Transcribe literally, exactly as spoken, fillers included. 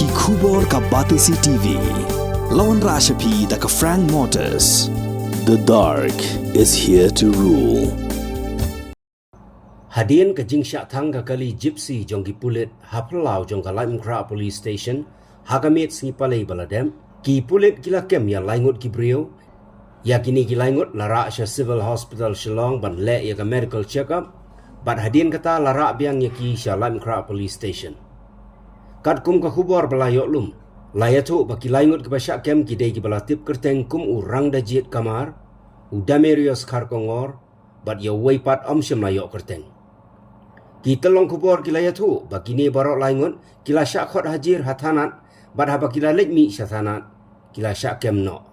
Ki khubor ka Batesi T V. La wanrah sha phi da ka Frank Motors. The dark is here to rule. Hadien ka jingshah thang ka kali Gypsy jong ki pulit ha phyllaw jong ka Laitumkhrah Police Station ha ka miet sngi Palei ba la dep, ki pulit ki la kem ïa lai ngut ki briew, ïa kine ki lai ngut la rah sha Civil Hospital Shillong ban leh ïa ka medical check-up, bad hadien kata la rah biang ïa ki sha Laitumkhrah Police Station. Katkum ka khubor ba la ïoh lum, la ïathuh ba ki lai ngut kiba shah kem ki dei kiba la tip kyrteng kum u Rangdajied Kamar, u Damerius Kharkongor, bad ïa uwei pat ym shym la ïoh kyrteng. Ki tyllong khubor ki la ïathuh ba kine baroh lai ngut ki la shah khot hajir ha thanat, bad haba ki la leit mih sha thanat, ki la shah kem noh.